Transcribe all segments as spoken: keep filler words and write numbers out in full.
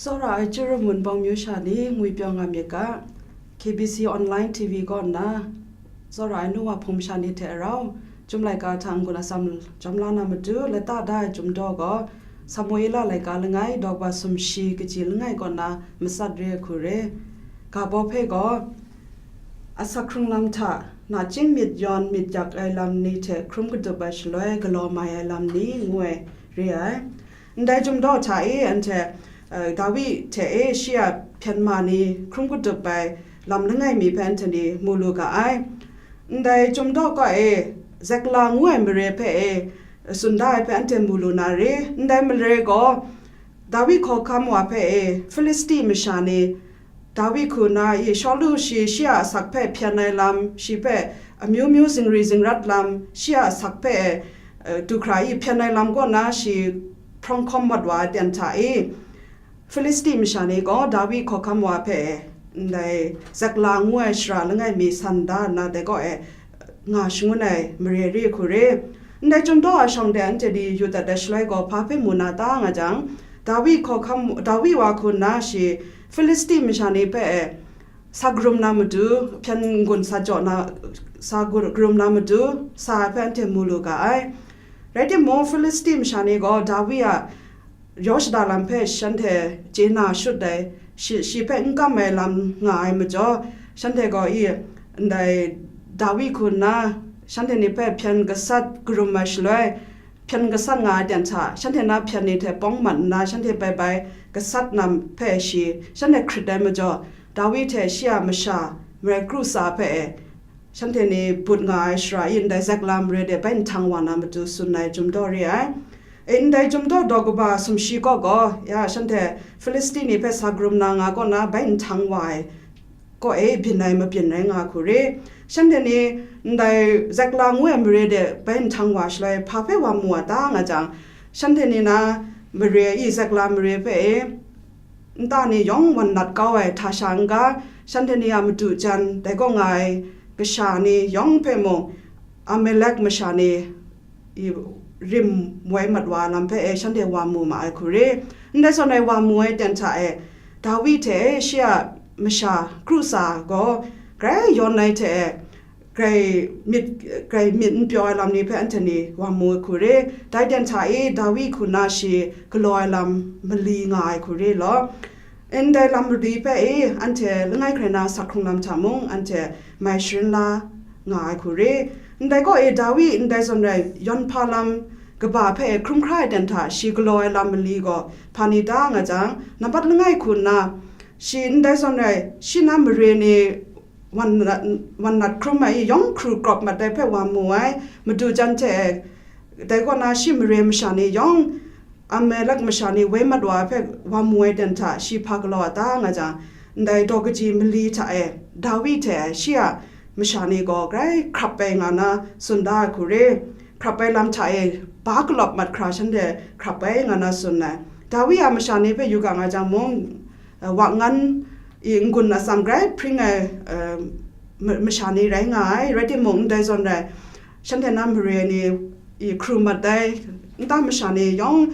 Tsawra ai Chyaru Mun Bawng myu sha ni ngwi pyaw nga myit ga, K B C Online T V kaw nna, tsawra ai nu wa hpung masha ni hte rau, Chyum laika hta n-gun atsam jawm la na matu, lata da ai Chyum daw gaw, Samuela laika langai, daw kaba sumshi kaji langai kaw nna matsat re ai hku re. Ga baw hpe gaw, asak hkrung lam hta, nachying myit yawn myit yak ai lam ni hte hkrum kadup ai shaloi galaw mai ai lam ni ngu ai re ai. Ndai Chyum daw hta e anhte, eh, Dawi hte e shi a hpyen ma ni hkrum kadup ai lam langai mi hpe anhte ni mu lu ga ai. Ndai Chyum daw kaw e Zekla ngu ai mare hpe e tsun da ai hpe anhte mu lu na re. Ndai mare gaw Dawi hkawhkam wa hpe e Hpilisti masha ni Dawi hku nna i Shawlu shi, shi a asak hpe hpyen ai lam, shi hpe amyu myu zingri zingrat lam, shi a asak hpe, eh, du hkra i hpyen ai lam kaw na shi hprawng hkawm mat wa ai ten hta e, Hpilisti masha ni gaw Dawi hkawhkam wa hpe ndai Zekla ngu ai shara langai mi san da nna, dai kaw e nga shangun ai mare re hku re. Ndai Chyum daw a shawng de anhte ni yu dat ai shaloi gaw, hpa hpe mu na ta nga jang, Dawi hkawhkam, Dawi wa hku nna shi Hpilisti masha ni hpe e sa karum na matu, hpyen n-gun sa jaw na, sa gur-, karum na matu, sa ai hpe anhte mu lu ga ai. Rai timung, Hpilisti masha ni gaw Dawi a yaw shada lam hpe shanhte chye na shut ai, shi, shi hpe n kam ai lam nga ai majaw, shanhte gaw i ndai Dawi hku nna shanhte ni hpe hpyen gasat karum ai shaloi, hpyen gasat nga ai ten hta, shanhte na hpyen ni hte pawng mat nna, shanhte bai bai gasat na hpe shi, shanhte hkrit ai majaw, Dawi hte shi a masha, marai kru tsa hpe e, shanhte ni but nga ai shara i ndai Zekla mare de bai nhtang wa na matu tsun ai Chyum daw re ai. E, ndai Chyum daw daw kaba sumshi kaw gaw, ya, shanhte Hpilisti ni hpe sa karum na nga kaw na bai nhtang wa ai kaw e byin ai mabyin rai nga hku re. Shanhte ni ndai Zekla ngu ai mare de bai nhtang wa shaloi, hpa hpe wa mu wa ta nga jang, shanhte ni na mare i Zekla mare hpe e, nta ni yawng wan nat kau ai hta sha n-ga, shanhte ni a madu jan, dai kaw nga ai kasha ni yawng hpe mung, Amalek masha ni i rim woi mat wa ai lam hpe e shanhte wa mu ma ai hku re. Ndai zawn e wa mu ai ten hta e, Dawi hte shi a masha kru tsa gaw grai yawn ai hte e, grai myit, grai myit n pyaw ai lam ni hpe anhte ni wa mu ai hku re. Dai ten hta e Dawi hku nna shi galaw ai lam mali nga ai hku re law. Ndai lam mali hpe e anhte langai hkrai na asak hkrung lam hta mung anhte mai sharin la nga ai hku re. Ndai kaw e Dawi ndai zawn rai yawn hpa lam kaba hpe hkrum hkra ai ten hta shi galaw ai lam mali gaw hpa ni ta nga jang, nambat langai hku nna shi ndai zawn rai shi na mare ni wan nat, wan nat hkrum ai i yawng hkru krawp mat ai hpe wa mu ai, madu jan hte dai kaw na shi mare masha ni yawng, Amalek masha ni woi mat wa ai hpe wa mu ai ten hta shi hpa galaw a ta nga jang, ndai daw kaji mali hta e Dawi hte shi a masha ni gaw grai hkrap ai nga na tsun da ai hku re. Hkrap ai lam hta e ba galawp mat hkra shanhte hkrap ai nga na tsun ai. Dawi a masha ni hpe yu ga nga jang mung, eh, wa ngan i n-gun atsam grai hpring ai, eh, ma-, masha ni rai nga ai, rai timung, ndai zawn rai, shanhte na mare ni i hkru mat ai, nta masha ni yawng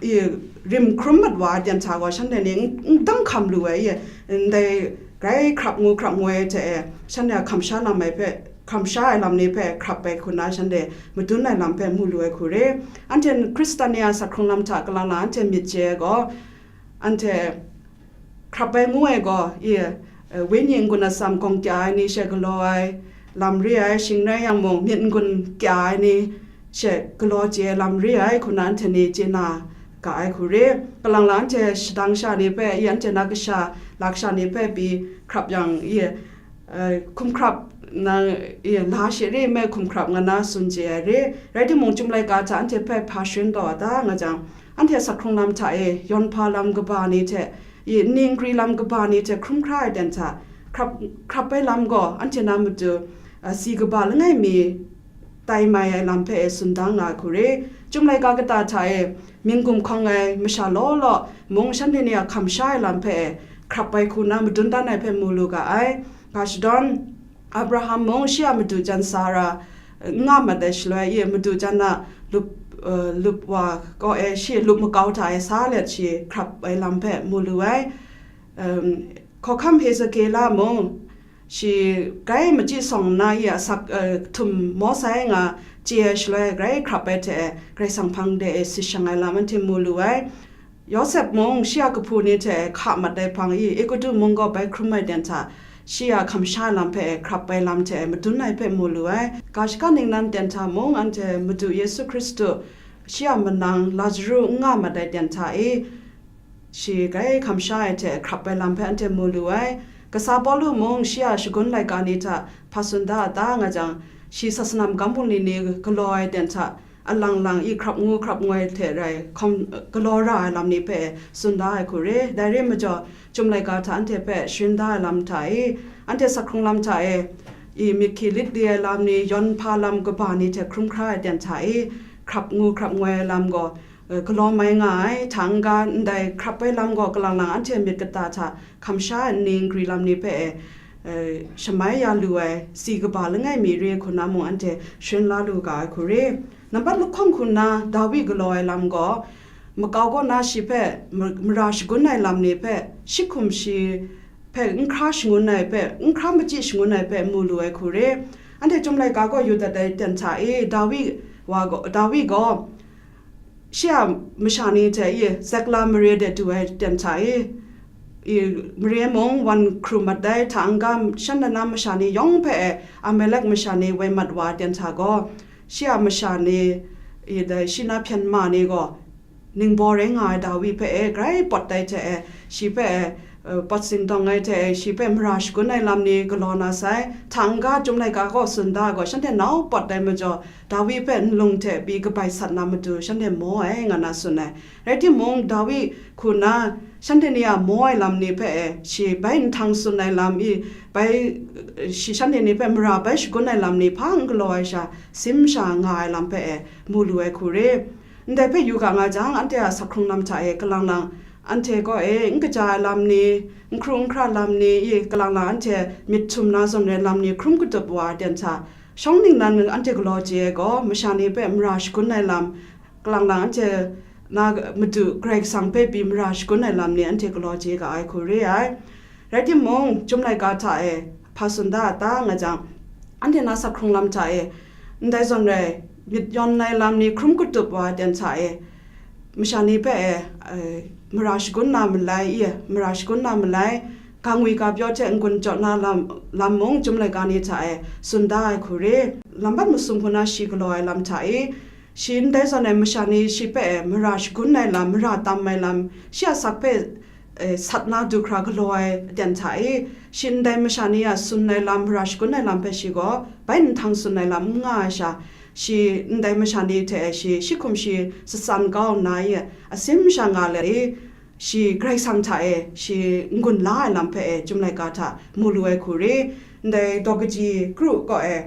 i rim hkrum mat wa ai ten hta gaw, shanhte ni n-, n dang hkam lu ai, i ndai grai hkrap ngu hkrap ngu ai hte e, shanhte a hkam sha lam ai hpe, hkam sha ai lam ni hpe hkrap ai hku na shanhte madun ai lam hpe mu lu ai hku re. Anhte Hkristan ni a asak hkrung lam hta kalang lang anhte myit chye ai gaw, anhte hkrap ai ngu ai gaw, i, eh, wenyi n-gun atsam gawng kya ai ni she galaw ai lam re ai, shing rai yang mung, myit n-gun kya ai ni she galaw chye ai lam re ai, hku na anhte ni chye na ga ai hku re. Kalang lang anhte shadang sha ni hpe, i, anhte na kasha laksha ni hpe pyi hkrap yang, i, eh, hkum hkrap na, i, la she re nme hkum hkrap nga na tsun chye ai re. Rai timung, Chyum laika hta anhte hpe hpa sharin taw a ta nga jang, anhte asak hkrung lam hta e yawn hpa lam kaba ni hte, i, ningri lam kaba ni hte hkrum hkra ai ten hta, hkrap, hkrap ai lam gaw anhte na matu, a, si kaba langai mi tai mai ai lam hpe e tsun da nga ai hku re. Chyum laika kata hta e mying gumhkawng ai masha law law mung shanhte ni a hkam sha ai lam hpe e hkrap ai hku na madun dan ai hpe mu lu ga ai. Ga shadawn, Abraham mung shi a madu jan Sara, eh, n nga mat ai shaloi, i madu jan a lup, uh, lup wa kaw e shi lup makau hta e sa let shi hkrap ai lam hpe mu lu ai. Um, hkawhkam Hezekela mung, shi grai machyi sawng nna i asak, uh, htum maw sai nga chye ai shaloi grai hkrap ai hte, Karai Kasang hpang de e sit shang ai lam anhte mu lu ai. Yawsep mung shi a kahpu ni hte hka mat ai hpang i, Egutu mung gaw bai hkrum ai ten hta, shi a hkamsha ai lam hpe hkrap ai lam hte madun ai hpe mu lu ai. Ga shaka ningnan ten hta mung anhte Madu Yesu Hkristu, shi a manang Lazaru n nga mat ai ten hta i, shi grai hkamsha ai hte hkrap ai lam hpe anhte mu lu ai. Kasa Pawlu mung shi a shagun laika ni hta hpa tsun da a ta nga jang, shi sat sanam gam bungli ni galaw ai ten hta, alang lang i hkrap ngu hkrap ngoi hte rai hkawm galaw ra ai lam ni hpe tsun da ai hku re. Dai re ai majaw, Chyum laika hta anhte hpe sharin da ai lam hta e, anhte sak hkrung lam hta e, i myit hki lit li ai lam ni, yawn hpa lam kaba ni hte hkrum hkra ai ten hta e, hkrap ngu hkrap ngoi ai lam gaw, eh, galaw mai nga ai, hta n-ga ndai hkrap ai lam gaw kalang lang anhte myit kata hta hkamsha ai nni nkri lam ni hpe, eh, shamai ya lu ai, si kaba langai mi re hku na mung anhte sharin la lu ga ai hku re. Nambat lahkawng hku nna Dawi galaw ai lam gaw, makau kaw na shi hpe ma-, mara shagun ai lam ni hpe, shi hkum shi hpe n hkra shangun ai hpe, n hkra machyi shangun ai hpe mu lu ai hku re. Anhte Chyum laika gaw yu dat ai ten hta e, Dawi wa gaw, Dawi gaw shi a masha ni hte i Ziklag mare de du ai ten hta e, i mare mung wan hkrum mat ai, hta n-ga shan na na masha ni yawng hpe e Amalek masha ni woi mat wa ai ten hta gaw, shi a masha ni, i dai shi na hpyen ma ni gaw, ningbaw rai nga ai Dawi hpe e grai pawt ai hte e, shi hpe e, eh, pawt sindawng ai hte e, shi hpe mara shagun ai lam ni galaw na sai, hta n-ga Chyum laika gaw tsun da ai gaw, shanhte nau pawt ai majaw, Dawi hpe nlung hte pyi kabai sat na matu shanhte maw ai, nga na tsun ai. Rai timung, Dawi hku na shanhte ni a maw ai lam ni hpe e, shi bai nhtang tsun ai lam i, bai, eh, shi shanhte ni hpe mara bai shagun ai lam ni hpa n galaw ai sha, sim sha nga ai lam hpe e, mu lu ai hku re. Ndai hpe yu ga nga jang, anhte a sak hkrung lam hta e kalang lang, anhte kaw e n kaja ai lam ni, n hkru n hkra lam ni, i kalang lang anhte myit htum na zawn rai lam ni hkrum katup wa ai ten hta, shawng ningnan anhte galaw chye ai gaw, masha ni hpe mara shagun ai lam, kalang lang anhte na Madu Karai Kasang hpe pyi mara shagun ai lam ni anhte galaw chye ga ai hku re ai. Rai timung, Chyum laika hta e hpa tsun da a ta nga jang, anhte na sak hkrung lam hta e, ndai zawn rai myit yawn ai lam ni hkrum katup wa ai ten hta e, masha ni hpe e, eh, mara shagun na malai i, mara shagun na malai, ga ngwi ga pyaw hte n-gun jaw na lam, lam mung Chyum laika ni hta e tsun da ai hku re. Lambat masum hku na shi galaw ai lam hta e, shi ndai zawn ai masha ni shi hpe e mara shagun ai lam, mara tam ai lam, shi a sak hpe, eh, sat na du hkra galaw ai aten hta e, shi ndai masha ni a tsun ai lam, mara shagun ai lam hpe shi gaw bai nhtang tsun ai lam n nga ai sha, shi ndai masha ni hte e shi, shi hkum shi satsan kau nna e, asim sha nga let e, shi Karai Kasang hta e shi n-gun la ai lam hpe e Chyum laika hta mu lu ai hku re. Ndai daw kaji kru kaw e,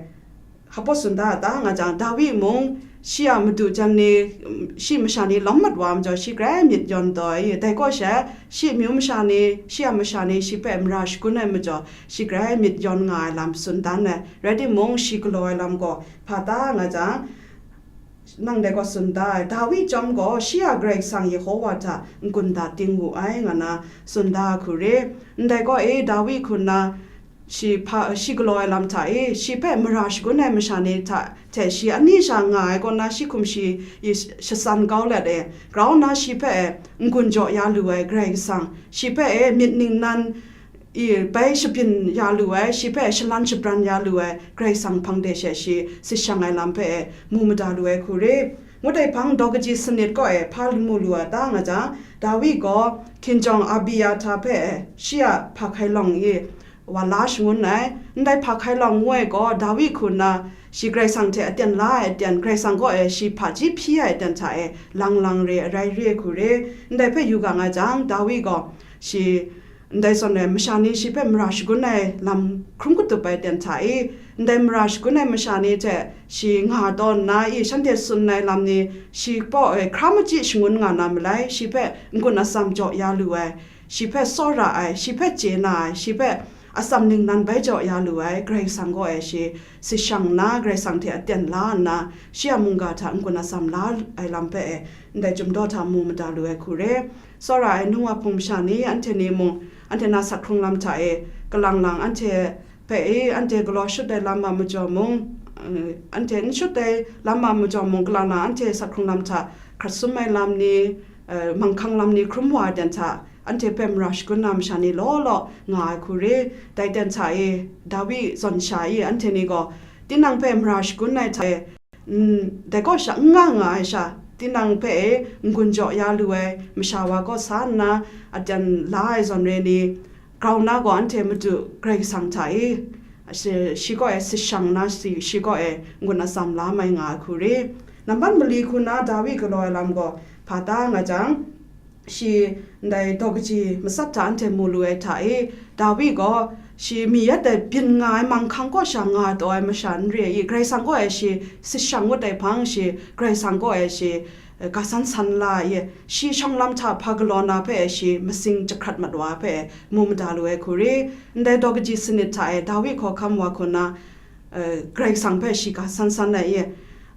hpa tsun da a ta nga jang, Dawi mung shi a madu jan ni, shi masha ni lawm mat wa ai majaw, shi grai myit yawn taw ai, dai kaw she, shi amyu masha ni, shi a masha ni shi hpe mara shagun ai majaw, shi grai myit yawn nga ai lam tsun dan ai. Rai timung, shi galaw ai lam gaw hpa ta nga jang, nang dai gaw tsun da ai, Dawi chyawm gaw shi a Karai Kasang Yehowa hta n-gun dat ting wu ai, nga na tsun da ai hku re. Ndai gaw e, Dawi hku nna shi hpa, shi galaw ai lam hta e, shi hpe mara shagun ai masha ni hta hte shi ani sha nga ai kaw na, shi hkum shi i shatsan kau let e, grau nna shi hpe e n-gun jaw ya lu ai Karai Kasang, shi hpe e myit ningnan i bai shabyin ya lu ai, shi hpe shalan shabran ya lu ai Karai Kasang hpang de she shi sit shang ai lam hpe e mu mada lu ai hku re. Ngut ai hpang daw kaji sanit kaw e hpa mu lu a ta nga jang, Dawi gaw hkinjawng Abiathar hpe e shi a hpa hkai lawng i wa la shangun ai. Ndai hpa hkai lawng ngu ai gaw, Dawi hku nna shi Karai Kasang hte aten la ai aten, Karai Kasang kaw e shi hpaji hpyi ai aten hta e lang lang re, arai re ai hku re. Ndai hpe yu ga nga jang, Dawi gaw shi ndai zawn e masha ni shi hpe mara shagun ai lam hkrum katup ai aten hta e, ndai mara shagun ai masha ni hte shi nga taw nna i, shanhte tsun ai lam ni shi kaw e hkra machyi shangun nga na malai, shi hpe n-gun atsam jaw ya lu ai, shi hpe tsawra ai, shi hpe chye na ai, shi hpe atsam ningnan bai jaw ya lu ai Karai Kasang kaw e shi sishang nna, Karai Kasang hte aten la nna, shi a mungga hta n-gun atsam la ai lam hpe e, ndai chyum daw hta mu mada lu ai hku re. Tsawra ai nu wa hpung masha ni, anhte ni mung, anhte na sak hkrung lam hta e, kalang lang anhte hpe e, anhte galaw shut ai lam a majaw mung, eh, anhte n shut ai lam a majaw mung, kalang lang anhte sak hkrung lam hta hkrat sum ai lam ni, eh, manghkang lam ni hkrum wa ai ten hta, anhte hpe mara shagun na masha ni law law nga ai hku re. Dai ten hta e, Dawi zawn sha e, anhte ni gaw, tinang hpe mara shagun ai hta e, mm, dai kaw sha n nga nga ai sha, tinang hpe e n-gun jaw ya lu ai masha wa kaw sa nna, aten la ai zawn re ni, grau na gaw anhte Madu Karai Kasang hta e, shi, shi kaw e sishang na, shi, shi kaw e n-gun atsam la mai nga ai hku re. Nambat mali hku na Dawi galaw ai lam gaw hpa ta nga jang, shi ndai daw kaji matsat hta anhte mu lu ai hta e, Dawi gaw shi mi yat ai byin nga ai manghkang kaw sha nga taw ai masha n re i, Karai Kasang kaw e shi sishang ngut ai hpang shi, Karai Kasang kaw e shi, eh, ga san san la i, shi shawng lam hta hpa galaw na hpe e shi masing jahkrat mat wa hpe e mu mada lu ai hku re. Ndai daw kaji sanit hta e Dawi hkawhkam wa hku na, eh, Karai Kasang hpe shi ga san san ai e,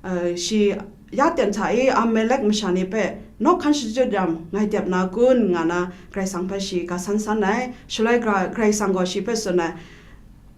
eh, shi ya ten hta e Amalek masha ni hpe naw hkan shachyut yang ngai dep na kun, nga na Karai Kasang hpe shi ga san san ai. Shaloi Karai, Karai Kasang gaw shi hpe tsun ai,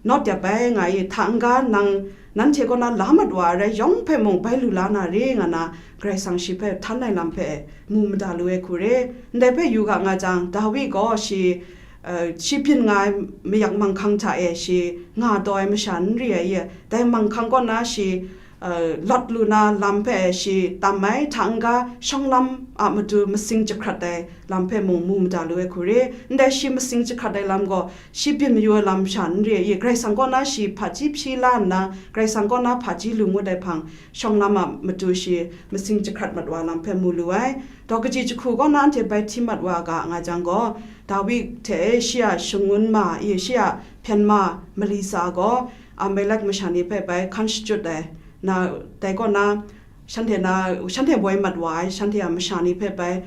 naw dep ai, nga i, hta n-ga nang, nanhte kaw na la mat wa ai rai yawng hpe mung bai lu la na re, nga na Karai Kasang shi hpe htan ai lam hpe mu mada lu ai hku re. Ndai hpe yu ga nga jang, Dawi gaw shi, eh, shi byin nga ai mayak manghkang hta e shi nga taw ai masha n re ai e, dai manghkang kaw na shi, eh, lawt lu na lam hpe shi tam ai, hta n-ga shawng lam a matu masing jahkrat ai lam hpe mung mu mada lu ai hku re. Ndai shi masing jahkrat ai lam gaw, shi byin mayu ai lam sha n re i, Karai Kasang kaw na shi hpaji hpyi la nna, Karai Kasang kaw na hpaji lu ngut ai hpang, shawng lam a matu shi masing jahkrat mat wa lam hpe mu lu ai. Daw kaji jahku kaw na anhte bai hti mat wa ga nga jang gaw, Dawi hte shi a shangun ma i, shi a hpyen ma mali tsa gaw, Amalek masha ni hpe bai hkan shachyut ai. Na, dai kaw na, shanhte na, shanhte woi mat wa ai, shanhte a masha ni hpe bai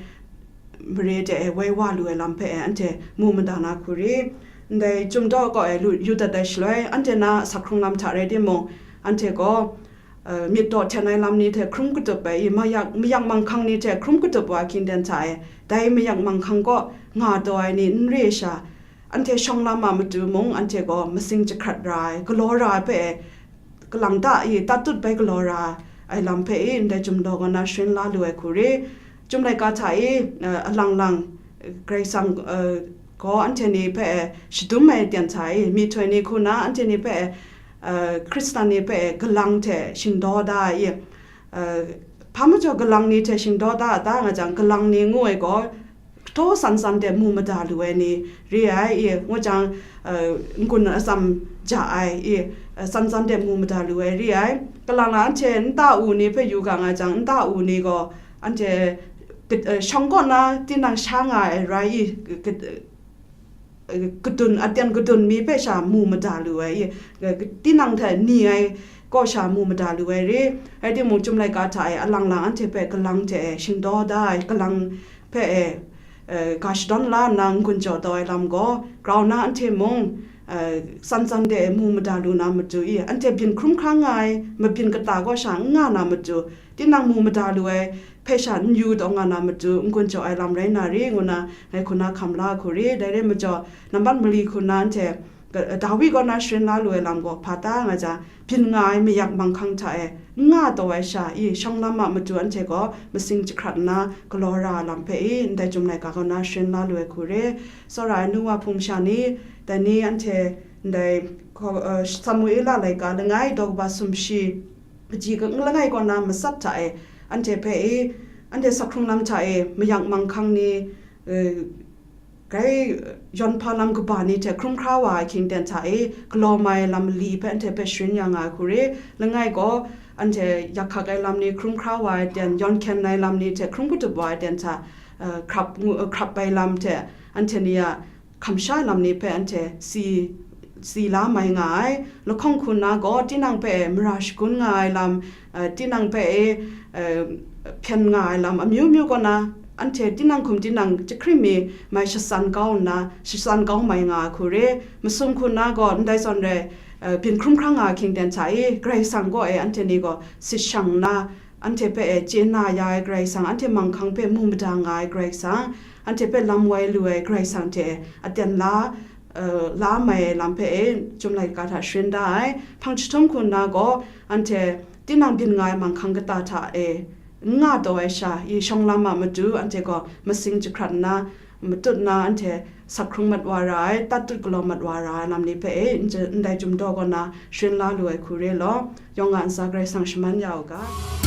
mare de e woi wa lu ai lam hpe e anhte mu mada na hku re. Ndai Chyum daw kaw e lu, yu dat ai shaloi, anhte na sak hkrung lam hta rai timung, anhte gaw, eh, myit daw hten ai lam ni hte hkrum katup ai i, mayak, mayak manghkang ni hte hkrum katup wa hkying ten hta e, dai mayak manghkang kaw nga taw ai ni n re sha, anhte shawng lam a matu mung, anhte gaw masing jahkrat ra ai, galaw ra ai hpe e, kalang ta i, tatut bai galaw ra ai lam hpe i, ndai Chyum daw kaw na sharin la lu ai hku re. Chyum laika hta i, eh, alang lang, eh, Karai Kasang, eh, gaw anhte ni hpe, eh, shadum ai ten hta i, myihtoi ni hku na anhte ni hpe, eh, Hkristan ni hpe, eh, kalang hte shingdaw da ai i, eh, hpa majaw kalang ni hte shingdaw da a ta nga jang, kalang ni ngu ai gaw, htaw san san de mu mada lu ai ni re ai i, ngu jang, eh, n-gun atsam ja ai i, eh, san san de mu mada lu ai re ai. Kalang na anhte nta u ni hpe yu ga nga jang, nta u ni gaw anhte kat-, eh, shawng kaw na tinang sha nga ai rai i, kat-, eh, kadun, aten kadun mi hpe sha mu mada lu ai i, eh, tinang hte ni ai kaw sha mu mada lu ai re. Rai timung, Chyum laika hta e alang lang anhte hpe kalang hte e shingdaw da ai, kalang hpe e, eh, ga shadawn la nna n-gun jaw taw ai lam gaw, grau na anhte mung, eh, san san de mu mada lu na matu i, anhte byin hkrum hkra nga ai mabyin kata kaw sha n nga na matu, tinang mu mada lu ai hpe sha n yu taw nga na matu, n-gun jaw ai lam rai na re, ngu na ngai hku na hkam la hku re. Dai rai majaw, nambat mali hku na anhte, Dawi kaw na sharin la lu ai lam gaw hpa ta nga jang, byin nga ai mayak manghkang hta e n nga taw ai sha i, shawng lam a matu anhte gaw masing jahkrat nna galaw ra ai lam hpe i, ndai Chyum laika kaw na sharin la lu ai hku re. Tsawra ai nu wa hpung masha ni, dai ni anhte ndai hkaw-, eh, Samuela laika langai daw kaba sumshi kaji ka langai kaw na matsat hta e, anhte hpe i, anhte sak hkrung lam hta e mayak manghkang ni, eh, Grai, eh, yawn hpa lam kaba ni hte hkrum hkra wa ai hkying ten hta e, galaw mai lam mali hpe anhte hpe sharin ya nga ai hku re. Langai gaw, anhte yak hkak ai lam ni hkrum hkra wa ai ten, yawn hkyen ai lam ni hte hkrum katup wa ai ten hta, eh, hkrap ngu, eh, hkrap ai lam hte, anhte ni a hkam sha ai lam ni hpe anhte si, si la mai nga ai. Lahkawng hku na gaw, tinang hpe mara shagun nga ai lam, eh, tinang hpe e, eh, hpyen nga ai lam amyu myu kaw na, anhte tinang hkum tinang jahkring mi mai shatsan kau nna, shatsan kau mai nga ai hku re, masum hku nna gaw ndai zawn rai, eh, byin hkrum hkrang nga ai hkying ten hta e, Karai Kasang kaw e anhte ni gaw sit shang nna, anhte hpe e chye na ya ai Karai Kasang, anhte manghkang hpe mu mada nga ai Karai Kasang, anhte hpe lam wai lu ai Karai Kasang hte aten la, eh, la mai ai lam hpe e, Chyum laika hta sharin da ai. Hpang jahtum hku nna gaw, anhte tinang byin nga ai manghkang kata hta e n nga taw ai sha, i shawng lam a matu anhte gaw masing jahkrat nna, matut nna anhte sak hkrung mat wa ra ai, tat tut galaw mat wa ra ai lam ni hpe e, n-, ndai Chyum daw kaw na sharin la lu ai hku re law, yawng a ntsa Karai Kasang shaman ya u ga.